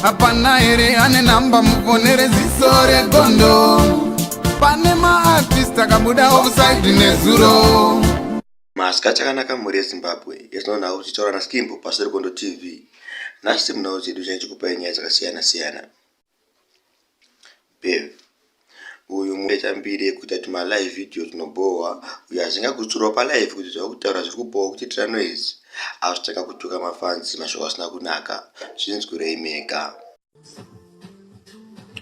Hapana here ane namba mufonere ziso regondo. Pane maartist akabuda offside nezuro. Masikati akanaka mhuri yeZimbabwe yatinonawo tichitaura naSkimbo pasi reGondo TV. Nhasi munhau dzedu change chikupai nyaya dzakasiyana siyana. Bev uyu muita mbiri yekuita tuma live video tunobhowa uyo azinga kutsurwa palive kuti zvava kutaura zviri kubhowa kutiitira noise azotanga kutuka mafans mashoko asina kunaka zvinzwirei mega.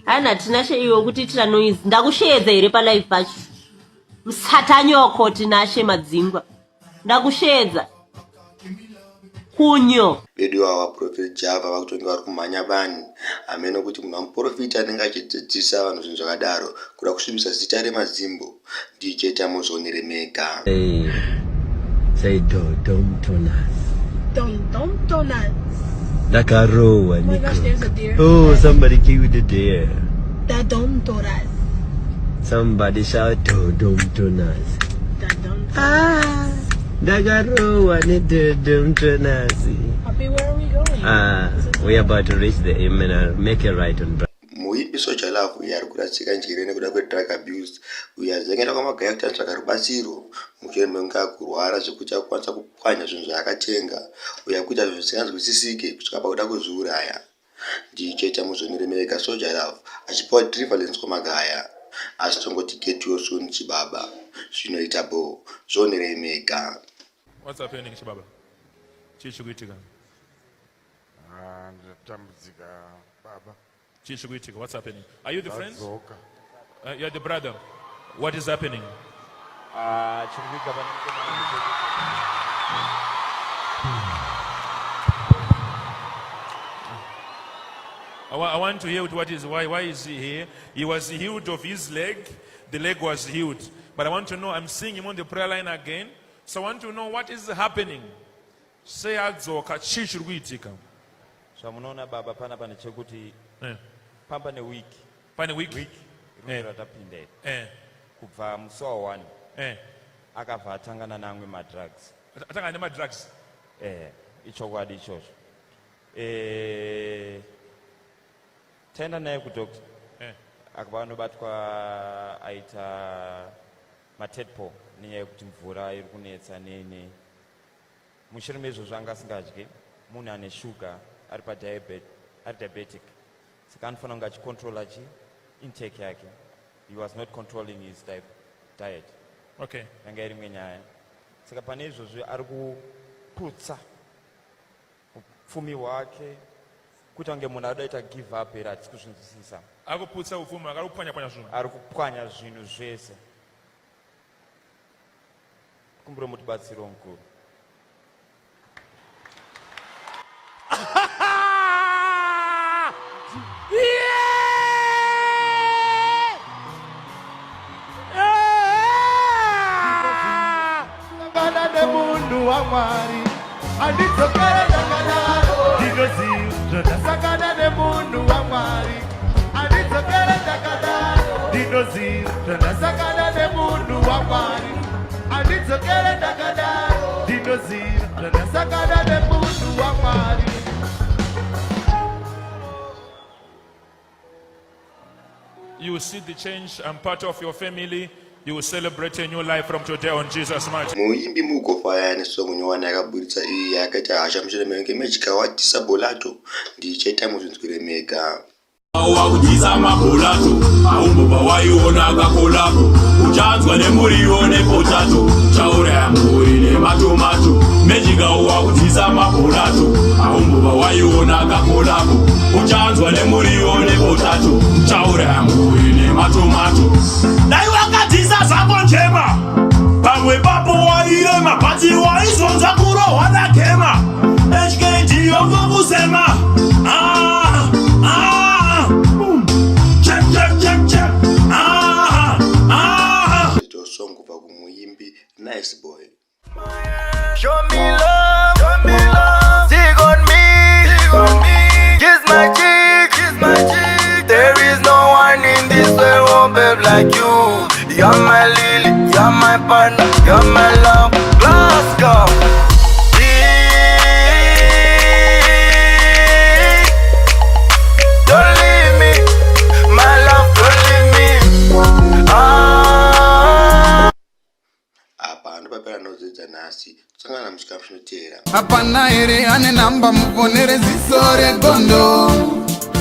Hana Tinashe iwe kutiitira noise ndakusheedza here palive pacho msatanyoko Tinashe madzingwa ndakusheedza kunyo vedu ava vaprofet java vakutonge vari kumhanya bani hameno kuti munhu wamuprofita anenge achidzidzisa vanhu zvinhu zvakadaro kuda kusvibisa zita remazimbo dj tamuzvionere mega Hey, say do dom tonas. Dom dom tonas. Ndakarohwa Oh my gosh, there's a deer. Oh, somebody killed the deer. Da dom toras. Somebody shout do dom tonas. Da dom. Ah, ndakarohwa ne do dom tonas. Happy, where are we going? Ah, we are about to reach the M and I'll make a right on. Muimbi Soul Jah Love uyo ari kurasika njere nekuda kwedrug abuse uyo azengenda kwaMagaya kuti anotsvaga rubatsiro mushure mekunge akurwara zvekuti akukwanisa kupwanya zvinhu zvaakatenga uyo akuita zvinhu zvisinganzwisisike kusvika pakuda kuzviuraya. DJ Tamuzvoniremeka Soul Jah Love achipiwa deliverance kwaMagaya asi tongoti get well soon chibaba zvinoita bho zvionerei mega. What's happening chibaba? Chii chikuitika? Ah, ndatambudzika baba. Chii chikuitika? What's happening? Are you the friend? Ndadzoka. You're the brother. What is happening? Ah, chiri kuitika pane mukomana ndechekuti I want to hear what is why is he here? He was healed of his leg. The leg was healed. But I want to know, I'm seeing him on the prayer line again. So I want to know what is happening. Sei adzoka chii chiri kuitika? Zvamunoona baba panapa ndechekuti pamba neweek Pane week? Week Eh. ratapinda iri kubva musi wa 1 akabva atangana neamwe madrugs. Atangana nemadrugs? Eh, ichokwadi ichocho. Taenda naye kudoctor. Akabva anobatwa aita matadpole nenyaya yekuti mvura iri kunetsa nei nei. Mushure meizvozvo anga asingadye, munhu ane shuga ari padiabet, ari diabetic saka anofanira kunge achicontrola chi intake yake. He was not controlling his diet. Yanga iri imwe nyaya. Saka pane izvozvo ari kuputsa upfumi hwake kuita kunge munhu ari kuda kuita give up here, hatisi kuzvinzwisisa. Ari kuputsa upfumi hwake, ari kupwanya pwanya zvinhu. Ari kupwanya zvinhu zvese. Kumbiro mutibatsiro mukuru. Sangana nemunhu waMwari handidzokere ndakadaro. Ndinoziva ndasangana nemunhu waMwari handidzokere ndakadaro. Ndinoziva ndasangana nemunhu waMwari handidzokere ndakadaro. Ndinoziva ndasangana nemunhu waMwari. You will see the change. I'm part of your family. You will celebrate a new life from today on Jesus mighty. Muimbi Mugofaya nesong nyowani yakaburitsa iyi yakaita hasha mushure mekunge Magic wadhisa Bolato ndichaita muzvinzwire mega. Wakudhisa mabholato aumbobva waiona kakolabo uchanzwa nemuriwo nepotato chauraya mhuri nematomato Magic wakudhisa mabholato aumbobva waiona kakolabo uchanzwa nemuriwo nepotato chauraya mhuri nematomato dai wakadhisa zvako njema pamwe papo wairema but waizonzwa kurohwa nagema HKD yokukusema ah, ah, check, check, check, check. Ah, ah. Song kubva kumuimbi Nice Boy. Show me love, show me love. Dig on me, dig on me. Kiss my cheek, kiss my cheek. There is no one in this world, babe, like you. You're my lily, you're my partner, you're my love. Glasgow. nhasi. Tosangana muchikamu chinoteera. Hapana here ane namba muponere ziso regondo?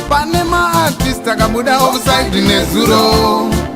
Pane maartist akabuda offside nezuro.